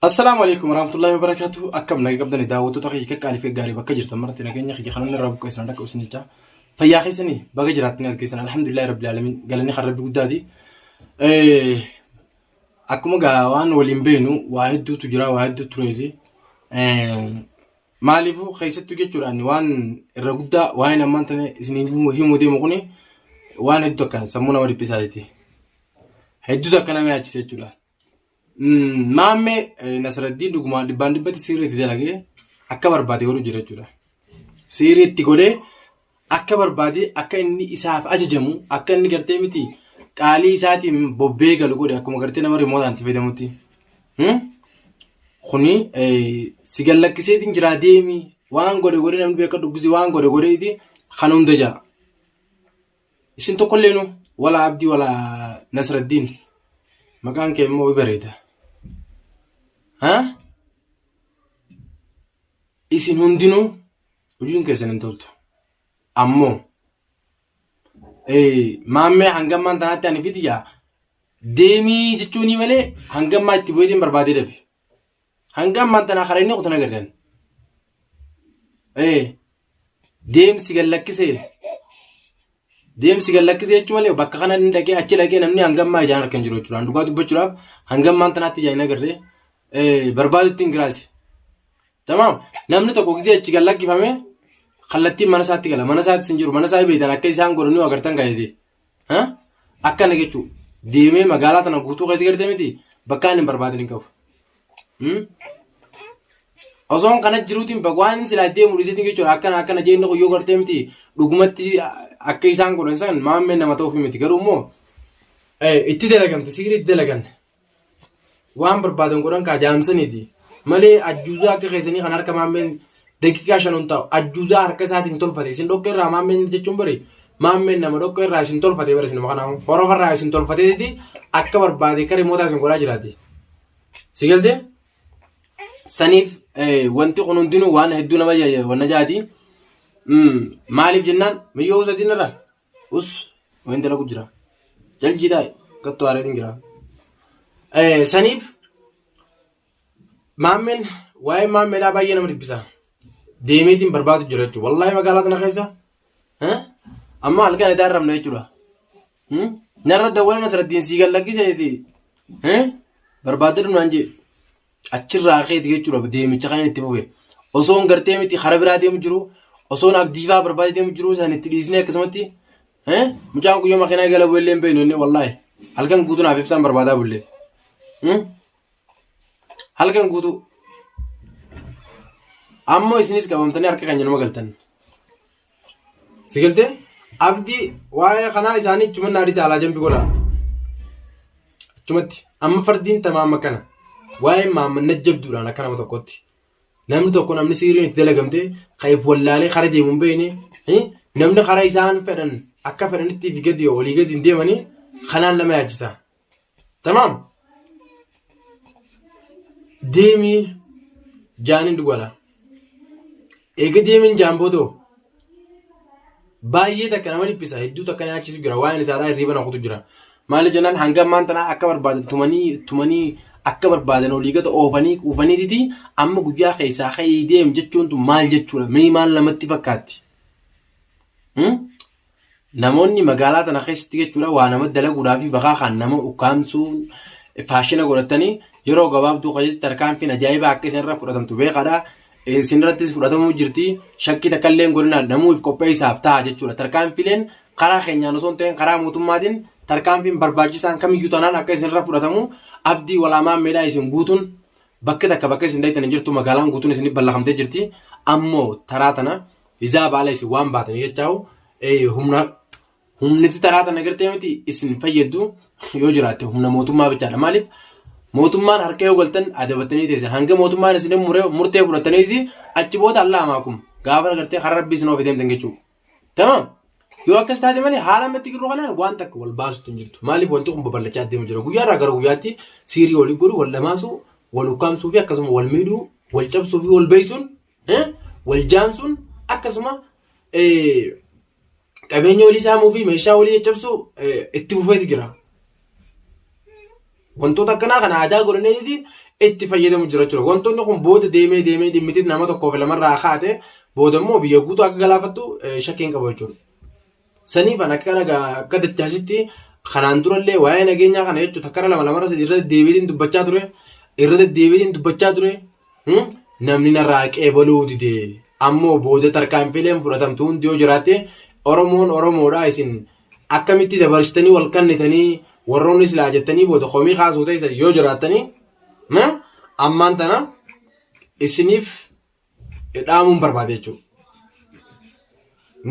Assalaamu alaikum warahmatullahi wabarakatuh. Akkam naga qabdani daawwattoota kiyya qaqqaalii fi gaarii bakka jirtan maratti nageenya kiyya kanan irraa buqqee isaan dhaqqabu isin jecha. Fayyaa keessanii baga jiraattanii as geessan alhamdulillahi rabbil alamin galanni kan rabbi guddaati. Akkuma gaa waan waliin beeknu waa hedduutu jira waa hedduutu tureesi. Maaliifuu keessattuu jechuudhaan waan irra guddaa waa'een ammaan tana isin himuu deemu kuni waan hedduu akka sammuu nama dhiphisaati. Hedduutu akka nama yaachise jechuudha. Maammee Nasraddiin dhugumaan dhibbaan dhibbatti sirrii itti dalagee akka barbaade godhu jira jechuudha. Sirrii itti godhee akka barbaade akka inni isaaf ajajamu akka inni gartee miti qaalii isaatiin bobbee galu godhe akkuma gartee nama rimootaan itti fayyadamutti. Kuni si gallakkiseetiin jiraa deemi waan godhe godhe namni beeka dhuggisi waan godhe godheeti kan hunda jaa. Isin tokkolleenu wala Abdii wala Nasraddiin maqaan kee immoo bareeda. Ha? Isin hundinuu hojiin keessan hin toltu. Ammoo maammee hangammaan tanaatti ani fidiyyaa deemii jechuunii malee hangammaa itti bu'eetiin barbaadee dhabe. Hanga ammaan tanaa karaa inni kutan agartan. Deemsi gad lakkisee. Deemsi gad lakkisee jechuun malee bakka kana inni dhaqee achi dhaqee namni hanga ammaa ijaan harka hin jiru jechuudha. Dhugaa dubbachuudhaaf hanga ammaan tanaatti ijaan hin agarree barbaadutti hin giraasi. Tamaam namni tokko gisee achi gad lakkifame kallattiin mana isaatti gala. Mana isaattis hin jiru. Mana isaa beektan akka isaan godhanii agartan gaa'eeti. Akkana jechuun deemee magaalaa tana guutuu keessa garte miti bakka inni hin barbaadin hin qabu. Osoon kana jiruutiin bakka waan silaa deemu dhiisitiin jechuudha akkana akkana jee inni kun yoo gartee miti dhugumatti akka isaan godhan san maammee nama ta'uuf miti garuu immoo itti dalagamte sigirii itti dalagan. Waan barbaadan godhan kaa jaamsaniiti. Malee ajjuuzaa akka keessanii kan harka maammeen daqiiqaa 5 hin taa'u. Ajjuuzaa harka isaatiin tolfate. Isin dhoqqee irraa maammeen jechuun bari maammeen nama dhoqqee irraa isin tolfate bari isin nama kanaa horofa irraa isin tolfateeti akka barbaade akka rimootaa isin godhaa jiraati. Si galtee? Saniif wanti kun hundinuu waan hedduu nama wanna jaati. Maaliif jennaan miyyoo usatiin irraa Us wayin dalagu jira. Jaljii taa'e gattu aareetiin jira. Saniif maammeen waa'ee maammeedhaa baay'ee nama dhiphisa. Deemeetiin barbaadu jira jechuudha. Wallaahi magaalaa tana keessa amma halkan idaa ramna jechuudha. Narra dawwalan asirrattiin sii gallakkiseeti. Barbaadde dhumnaan jee. Achirraa keeti jechuudha deemicha kan inni itti fufe. Osoon gartee miti karaa biraa deemu jiru, osoon abdiifaa barbaade deemu jiru isaan itti dhiisnee akkasumatti mucaan guyyoo makiinaa gala bu'ellee hin beeknu inni wallaahi halkan guutuu naaf ibsaan barbaadaa bulle. Halkan guutuu. Ammoo isinis qabamtanii harka keenya nama galtan. Si galtee? Abdii waa'ee kanaa isaanii achuma naa dhiisa alaa jambi godhaa. Achumatti amma fardiin tamaama kana waa'ee maammanna jabduudhaan akka nama tokkotti. Namni tokko namni siiriin itti dalagamte kan if wallaalee kara deemu hin beekne namni kara isaan fedhan akka fedhanitti fi gadi olii gadi hin deemanii kanaan nama yaachisa. Tamaam. Deemii jaaniin dhugaadha. Eega deemiin jaan boodoo baay'ee takka nama dhiphisa hedduu takka nyaachisu jira waa'een isaadhaa hirriiba na kutu jira. Maaliif jennaan hanga ammaan tanaa akka barbaadan tumanii tumanii akka barbaadan olii gata oofanii quufaniititi amma guyyaa keessaa ka'ii deem jechuun tun maal jechuudha mee maal namatti fakkaatti. Namoonni magaalaa tana keessatti jechuudha waa nama dalaguudhaa fi bakaa kan nama ukkaamsuun faashina godhatanii yeroo gabaabduu keessatti tarkaanfiin ajaa'ibaa akka isin irra fudhatamtu beekaadha. Isin irrattis fudhatamuu jirti. Shakkii takka illee hin godhinaa namuuf qopheessaaf ta'a jechuudha. Tarkaanfileen karaa keenyaan osoo hin ta'in karaa mootummaatiin tarkaanfiin barbaachisaan kamiyyuu tanaan akka isin irra fudhatamu abdii walaamaa meedhaa isin guutuun bakka takka bakka isin daytan hin jirtu magaalaan guutuun isin ballakamtee jirti. Ammoo taraa tana Izaa baala isin waan baatanii jechaa'u humna humniti taraa tana gartee miti isin fayyaddu yoo jiraatte humna mootummaa bichaadha. Maaliif mootummaan harka yoo galtan adabattanii teessan hanga mootummaan isin murtee fudhataniiti achi booda allaa maakum gaafa gartee karaa rabbii isin ofi deemtan jechuudha. Tamam. Yoo akkas taate malee haala ammatti jirru kanaan waan takka wal baasutu hin jirtu. Maaliif wanti kun babal'achaa deemu jira. Guyyaa irraa gara guyyaatti siirii walii godhu, wal dhamaasuu, wal ukkaamsuu fi akkasuma wal miidhuu, wal cabsuu fi wal beeysuun wal jaamsuun akkasuma qabeenya walii saamuu fi meeshaa walii caccabsuu itti fufeeti jira. Wantoota akkanaa kana aadaa godhaneeti itti fayyadamu jira jechuudha. Wantoonni kun booda deemee deemee dhimmiti nama tokkoo fi lamarraa kaate booda immoo biyya guutuu akka galaafattu shakkii hin qabu jechuudha. Saniifan akka akka dachaasitti kanaan durallee waa'ee nageenyaa kana jechuudha takkara lama lamarra sadii irra deddeebiitiin dubbachaa ture irra deddeebiitiin dubbachaa ture namni narraa qeebaluu dide ammoo booda tarkaanfiileen fudhatamtu hundi yoo jiraatte Oromoon Oromoodha isin akkamitti dabarsitanii wal kannitanii warroonni silaa jettanii booda komii kaasuu ta'e yoo jiraattanii ammaan tana isiniif dhaamuun barbaade jechuudha.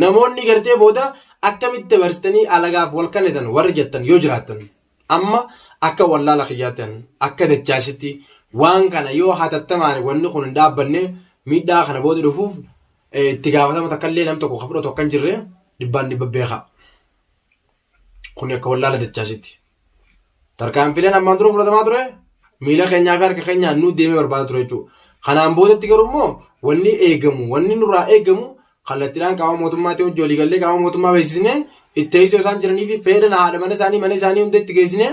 Namoonni gartee booda akkamitti dabarsitanii alagaaf wal kennitan warri jettan yoo jiraattan amma akka wallaala kiyyaattan akka dachaasitti waan kana yoo hatattamaan wanni kun hin dhaabbanne miidhaa kana booda dhufuuf itti gaafatama takka illee nam tokko ka fudhatu akka hin jirre dhibbaan dhibba beekaa. Kun akka wallaala dachaasitti. Tarkaanfileen ammaan dura fudhatamaa ture miila keenyaa fi harka keenyaan nu deemee barbaada ture jechuudha. Kanaan boodatti garuu immoo wanni eegamu wanni nurraa eegamu kallattiidhaan qaama mootummaatii hojii walii gallee qaama mootummaa beeksisnee itti teessoo isaan jiranii fi fedhan haadha mana isaanii mana isaanii hunda itti geessinee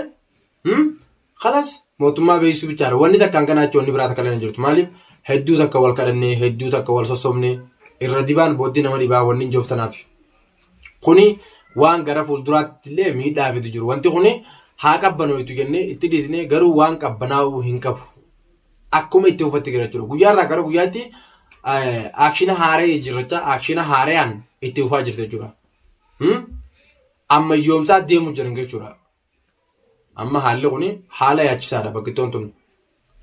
kalas mootummaa beeksisuu bichaadha. Wanni takkaan kanaa jechuun wanni biraa takka illee hin jirtu. Maaliif hedduu takka wal kadhannee hedduu takka wal sossobnee irra dibaan booddee nama dhibaa wanni hin jooftanaaf. Kuni waan gara fuulduraatti illee miidhaa fidu jiru. Wanti kuni haa qabbanooytu jennee itti dhiisnee garuu waan qabbanaa'uu hin qabu. Akkuma itti fufatti gara jechuudha. Guyyaa irraa gara guyyaatti aakshina haaree jirrachaa aakshina haareyaan itti fufaa jirti jechuudha. Ammayyoomsaa deemu jiran jechuudha. Amma haalli kuni haala yaachisaadha bakkittoon tun.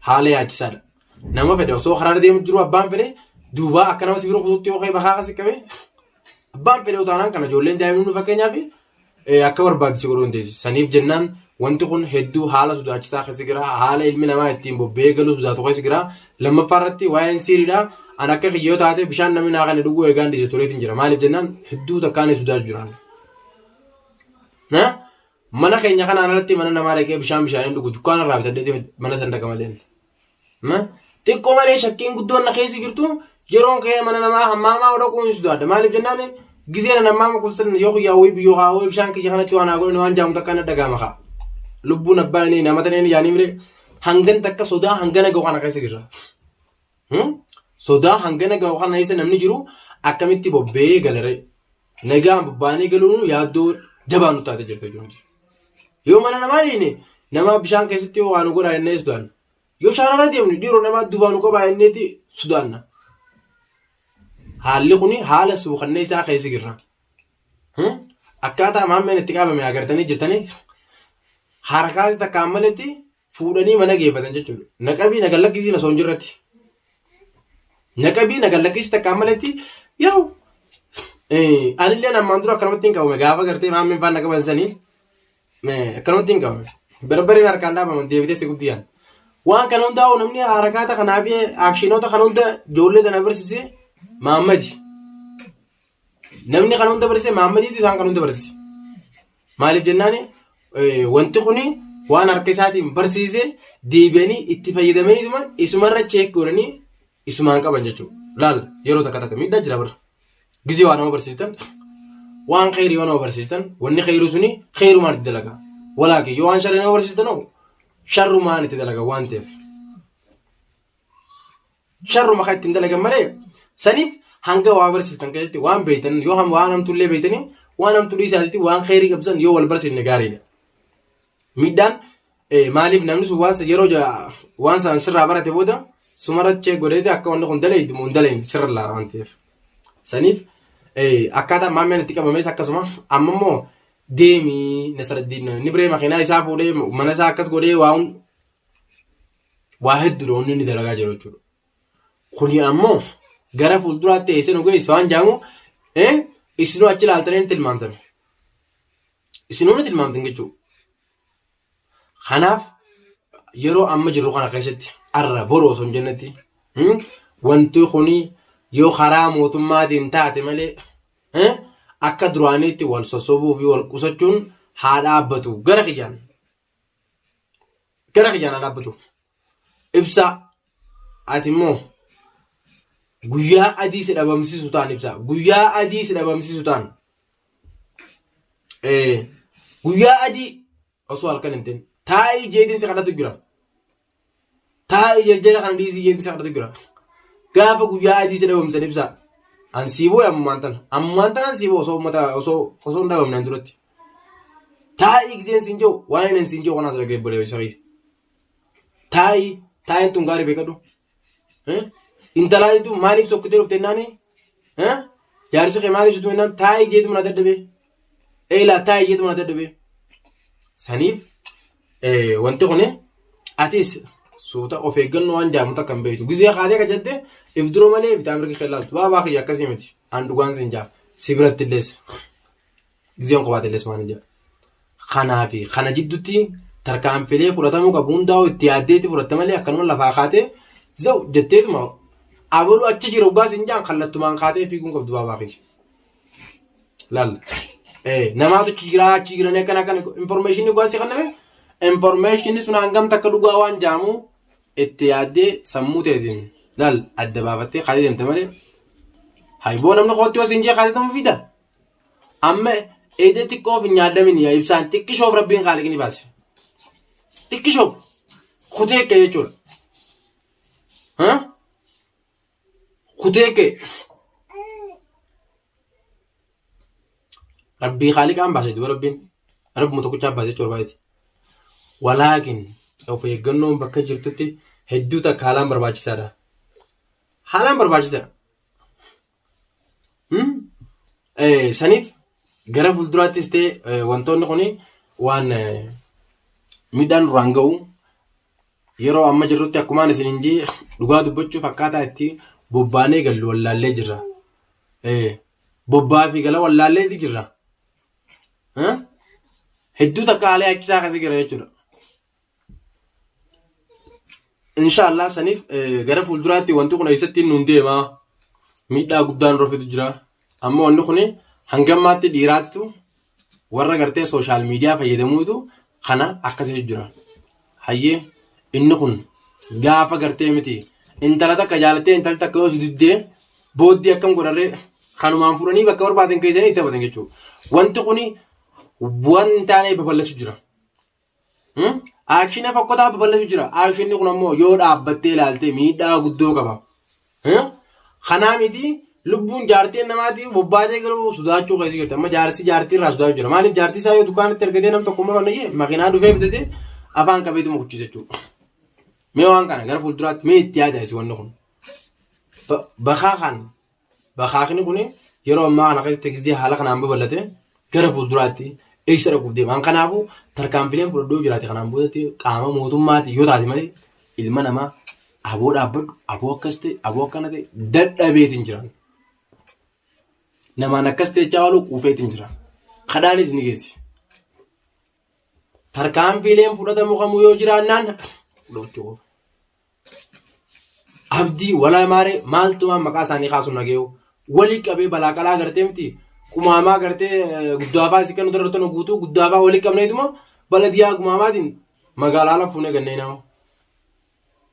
Haala yaachisaadha. Nama fedhe osoo karaarra deemu jiru abbaan fedhe duubaa akka nama sibira kutuutti yoo ka'e bakaa akkasi qabe abbaan fedhe utaanaan kana ijoolleen daa'imni nu fakkeenyaaf akka barbaaddu si godhuu dandeessi. Saniif jennaan wanti kun hedduu haala sodaachisaa keessa jira. Haala ilmi namaa ittiin bobba'ee galuu sodaatu keessa jira. Lammaffaa irratti waa'een siiriidha. An akka kiyyoo taate bishaan namni naa kana dhuguu eegaan dhiise tureetiin jira. Maaliif jennaan hedduu takkaan sodaatu jiraan. Mana keenya kanaan alatti mana namaa dhaqee bishaan bishaaniin dhugu dukkaana irraa bitadheeti mana san dhaqa malee. Xiqqoo malee shakkiin guddoon na keessa jirtu yeroon ka'ee mana namaa hammaamaa dhaquu hin sodaadha. Maaliif jennaan gizee na hammaama kuusan yoo guyyaa wayii biyyoo haa wayii bishaan kiyya kanatti waan haa godhani waan jaamu takka na dhaga'ama kaa. Lubbuun abbaa inni nama taneen yaanii mire hangan takka sodaa hangana ga'u kana keessa jirra. Sodaa hangana ga'u kana keessa namni jiru akkamitti bobba'ee galaree. Nagaan bobbaanee galuun yaaddoo jabaa nu taatee jirti jechuudha. Yoo mana namaa dhiine namaa bishaan keessatti yoo waa nu godhaa jennee sodaanna. Yoo shaararra deemnu dhiiroo namaa duubaa nu qabaa jenneeti sodaanna. Haalli kuni haala suukanneessaa keessa jirra. Akkaataa maammeen itti qabame agartanii jirtanii harkaas takkaan maletti fuudhanii mana geeffatan jechuudha. Naqabii na gallakkisiin osoo hin jirretti. Naqabii na gallakkisi takkaan maletti yaa'u. Anillee ammaan dura akkanumatti hin qabame gaafa gartee maammeen faan na qaban sanii akkanumatti hin qabame. Barbareen harkaan dhaabaman deebitee si gubdi yaan. Waan kana hundaa'u namni harakaata kanaa fi aakshinoota kana hunda ijoollee tana barsiise Maammadi. Namni kana hunda barsiise Maammadiitu isaan kana hunda barsiise. Maaliif jennaan wanti kuni waan harka isaatiin barsiise deebi'anii itti fayyadamaniituma isumarra cheek godhanii isumaan qaban jechuudha. Laal yeroo takka takka miidhaa jira bara. Gizee waa nama barsiistan waan kheyrii yoo nama barsiistan wanni kheyrii suni kheyrumaan itti dalaga. Walaaki yoo waan sharrii nama barsiistan hoo sharrumaan itti dalaga waan ta'eef. Sharruma kan ittiin dalagan malee saniif hanga waa barsiistan keessatti waan beektan yoo waan hamtuullee beektanii waan hamtuu dhiisaatitti waan kheyrii qabsan yoo wal barsiifne gaariidha. Miidhaan maaliif namni sun waan yeroo waan san sirraa barate booda sumarra chee godheeti akka wanni kun dalaydu moo hin dalayne sirra laala waan ta'eef. Saniif akkaataa maammeen itti qabames akkasuma amma immoo deemii Nasraddiin ni biree makiinaa isaa fuudhee mana isaa akkas godhee waa waa hedduudha wanni inni dalagaa jiru jechuudha. Kuni ammoo gara fuulduraatti eessa nu geessa waan jedhamu isinuu achi ilaaltanii ni tilmaamtan. Isinuu ni tilmaamtan jechuudha. Kanaaf yeroo amma jirru kana keessatti arra boru osoo hin jennetti wanti kuni yoo karaa mootummaatiin taate malee akka duraaniitti wal sossobuu fi wal qusachuun haa dhaabbatu gara kiyyaan. Gara kiyyaan haa dhaabbatu. Ibsaa ati immoo guyyaa adii si dhabamsiisu ta'an ibsaa guyyaa adii si dhabamsiisu ta'an guyyaa adii osoo halkan hin ta'in taa'ii jeetiin si kadhatu jira. Taa'i jarjara kana dhiisii jeetiin isa kadhatu jira. Gaafa guyyaa adii si dhabamsan ibsaa. An sii boo'e ammumaan tana. Ammumaan tana an sii boo'e osoo uummata osoo osoo hin dhabamne an duratti. Taa'ii giseen siin jiru waan inni siin jiru kanaas dhaga'e obboleessa kiyya. Taa'ii taa'iin tun gaarii beekadhu. Intalaa jechuun maaliif sokkitee dhufte jennaani? Jaarsi kee maaliif situ jennaan taa'ii jeetu mana dadhabee. Eelaa taa'ii jeetu mana dadhabee. Saniif wanti kun atis suuta of eeggannoo waan jaamu takka hin beektu. Gizee kaatee ka jette if dura malee bitaa mirga kee laaltu. Baabaa kiyya akkasii miti. An dhugaan sin jaa. Si biratti illees. Gizeen kophaatti illees waan hin jaa. Kanaa fi kana jidduutti tarkaanfilee fudhatamuu qabu hundaa'u itti yaaddeetti fudhatta malee akkanuma lafaa kaatee zaw jetteetuma abaluu achi jira dhugaa sin jaan kallattumaan kaatee fiiguun qabdu baabaa kiyya. Laal. Namaatu achi jira achi jiranii akkana akkana information dhugaa si kenname information sun hangam takka dhugaa waan jaamu itti yaaddee sammuu teetiin laal adda baafattee kaatee deemte malee. Hayboo namni kootti yoo siin jee kaatee tamu fida. Amma ija xiqqoof hin yaadamin yaa ibsaan xiqqishoof rabbiin kaaliqni baase. Xiqqishoof kutee kee jechuudha. Ha? Kutee kee. Rabbii kaaliqaan baase duba rabbiin. Rabbuma tokkichaa baase jechuudha baay'eeti. Walaakin of eeggannoon bakka jirtutti hedduu takka haalaan barbaachisaadha. Haalaan barbaachisaadha. Saniif gara fuulduraattis ta'e wantoonni kun waan miidhaan nurraan ga'u yeroo amma jirrutti akkumaan isin hin jee dhugaa dubbachuuf akkaataa itti bobbaanee gallu wallaallee jirra. Bobbaa fi gala wallaalleeti jirra. Hedduu takka haala yaachisaa keessa jira jechuudha. Inshaallah saniif gara fuulduraatti wanti kun eessatti nuun deema miidhaa guddaan nurra fidu jira. Amma wanni kun hanga ammaatti dhiiraatitu warra gartee sooshaal miidiyaa fayyadamuutu kana akkasitu jira. Hayyee inni kun gaafa gartee miti intala takka jaalattee intalli takka yoo si diddee booddee akkam godharree kanumaan fudhanii bakka barbaadan keessanii itti taphatan jechuudha. Wanti kun waan hin taane babal'achu jira. Aakshina fokkotaa babal'atu jira. Aakshinni kun ammoo yoo dhaabbattee ilaalte miidhaa guddoo qaba. Kanaa miti lubbuun jaartiin namaatii bobbaatee garuu sodaachuu keessa jirti. Amma jaarsi jaartii irraa sodaachuu jira. Maaliif jaartii isaa yoo dukkaanatti argatee nam tokko immoo kan makiinaa dhufee bitatee afaan qabeetuma kuchisa jechuudha. Mee waan kana gara fuulduraatti mee itti yaada isin wanni kun. Bakaa kan Bakaakni kun yeroo ammaa kana keessatti gizee haala kanaan babal'ate gara fuulduraatti eessa dhaquuf deema. An kanaafuu tarkaanfileen fudhadhuu jiraate kanaan boodatti qaama mootummaati yoo taate malee ilma namaa aboo dhaabbadhu aboo akkas ta'e aboo akkana ta'e dadhabeetiin jira. Namaan akkas ta'e caalu quufeetiin jira. Kadhaanis ni geessi. Tarkaanfiileen fudhatamu kamuu yoo jiraannaan fudhachuu qofa. Abdii walaa maaree maaltumaan maqaa isaanii kaasuun dhagee'u. Walii qabee balaa qalaa gartee miti qumaamaa gartee guddaafaa si kennu irratti nu guutuu guddaafaa walii qabneetuma baladiyaa gumaamaatiin magaalaa ala fuunee gannee nama.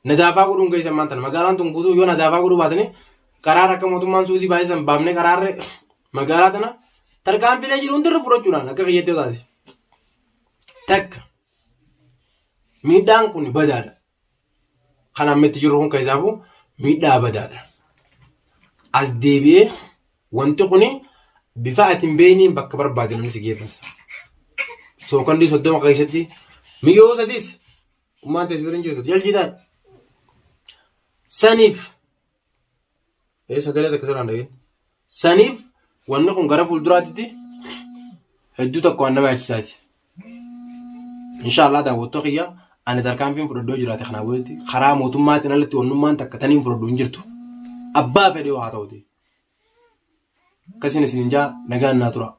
Nadaafaa godhuun keessa ammaan tana magaalaan tun guutuu yoo nadaafaa godhuu baatanii qaraara akka mootummaan suutii baay'isan baafnee qaraarre magaalaa tana tarkaanfiilee jiru hundarra fudhachuudhaan akka kiyyatti yoo taate. Takka miidhaan kun badaadha. Kan amma itti jirru kun keessaafuu miidhaa badaadha. As deebi'ee wanti kun bifa ati hin beekneen bakka barbaade namni si geeffata. Sookandii 30 keessatti miyyoo sadiis ummaan teessi bira hin jirtu jalji taate. Saniif Ee sagalee takka sirraan dhageen. Saniif wanni kun gara fuulduraatti hedduu tokko waan nama yaachisaati. Inshaallah daawwattoota kiyya ani tarkaanfiin fudhadhoo jiraate kanaa boodatti karaa mootummaatiin alatti wannummaan takka taniin fudhadhu hin jirtu. Abbaa fedhee haa ta'uti. Akkasiin isin hin jaa nagaan naa tura.